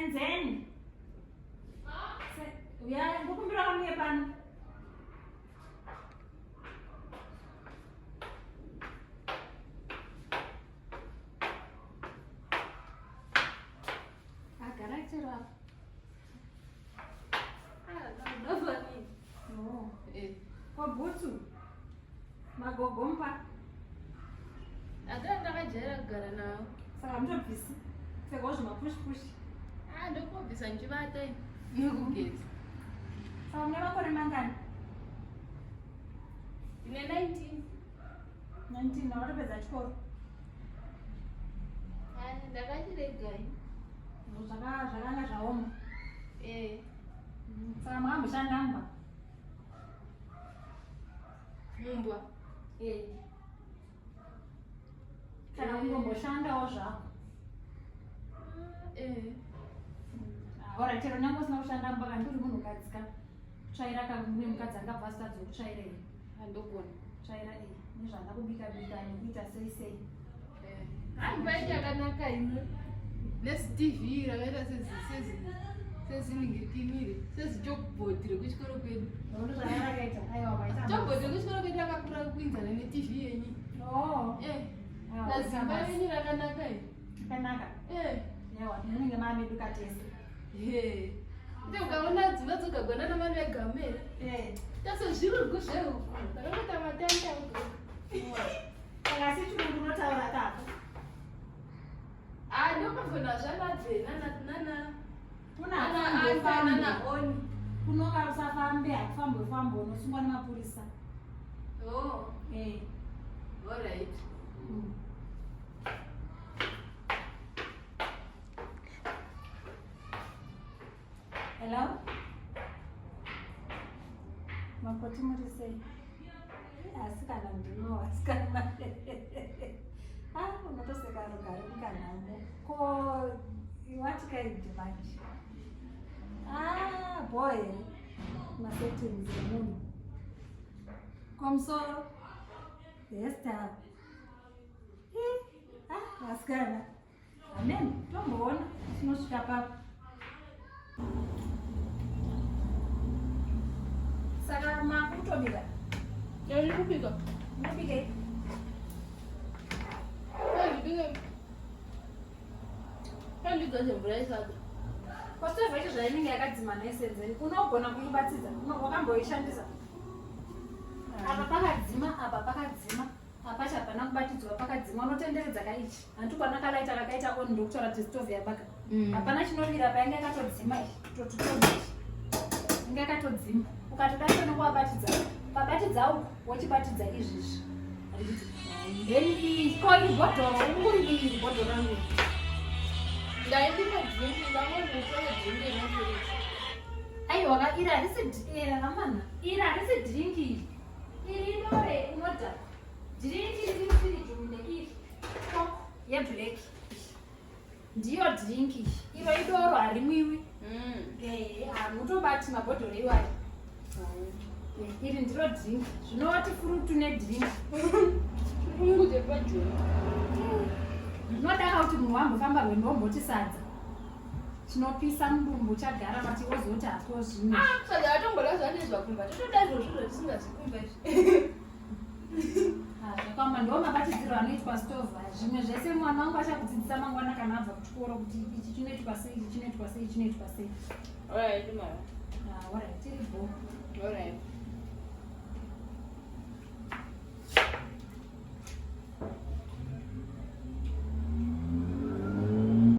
Senzeni. Uya, ndokumbira kamie pano. Agara chero apa. Ah, no. Eh. Kwa bhutsu. Magogo mpa. Agara ndakajaira kugara nawo. Saka mutobvisi. Pfekawo zvimapush push. Ah, ndokubvisa ndichivata nekugeza. Saka mune makore mangani? Ndine 19. 19 wakatopedza chikoro. Ah, ndakachiregai. Zvakanga zvaoma. Eh. Saka makamboshanda mba? Mumbwa. Eh. Kana kungomboshandawo zvako. Eh. Ora chero nyange usina kushanda mumba kana uri munhukadzi ka kutsvaira ka mune mukadzi angabva asitadzi kutsvaira here? Handogona. Kutsvaira eh nezvanda kubika bika nekuita sei sei. Eh. Imba yacho yakanaka ino. NesiTV rakaita sezi seziningirikinire sezichalkboard rekuchikoro kwedu. Ndozvakarakaita aiwa maita. Chalkboard rekuchikoro kwedu rakakura kuinzana neTV yenyu. Oh. Eh. Nazimba yenyu rakanaka iri. Rakanaka. Eh. Yawa munenge maameduka tese. He. Ite ukaona dzimba dzogagwa nana mari vegamere. Eh. Tase zvirugu zvehuku. Takangoita matanda uku. Saka asi chirungu unotaura kako. Ah, ndokavhona zvana nana nana. Kuna Nana Anta nana Oni. Kunoka usafambe hakufambwe fambwe unosungwa nemapurisa. Oh. Eh. All right. Hello? Makoti muri sei? Asikana ndino asikana. Ah, unotoseka rugare mukanhamo. Ko what kind manje? Ah, boy. Masettings emunhu. Komusoro. Hairstyle. Ah, asikana. Amen. Tomboona tinosvika papo. Saka makutobika? Ndiri kubika. Unobikei? Ndibike. Ndigeze mvura yesadza. Kwastovha icho zvainenge yakadzima nesenzeni unogona kuibatidza wakamboishandisa apa pakadzima apa pakadzima apacho hapana kubatidzwa pakadzima unotenderedza kaichi hanti ukaona kalaita kakaita on ndokutaura kuti stove yabaka hapana chinovira painge yakatodzima ichi totutobi ichi inge yakatodzima ukatoda chone kuwabatidza ukabatidza uku wochibatidza izvizvi then iyi ko iri bhodhoro unguri iri bhodhoro rangu Ndaindima drink, ndangozvitore drink yemafiriji. aiwa ka iri harisi era amana iri harisi drink iri iri idore unodhaka drink riri mufiriji umu neiri coke yeblack ndiyo drink iyi iro idoro harimwiwi hamutobati mabhodhoro iwayo iri ndiro drink zvinoti furutu nedrink Chirungu chepajoni. zvinodaka kuti munhu wambofamba rwendo womboti sadza chinopisa mudumbu chagara mati wozoti hako zvimwe Ah, sadza atomboda zvanezva kumba. Totoda izvozvo zvatisingazi kumba izvi. Ah, zvakaoma ndo mabatidziro anoitwa stove zvimwe zvese mwana wangu achakudzidzisa mangwana kana abva kuchikoro kuti ichi chinoitwa sei ichi chinoitwa sei ichi chinoitwa sei Alright, mama. Ah, alright tiri bho Alright.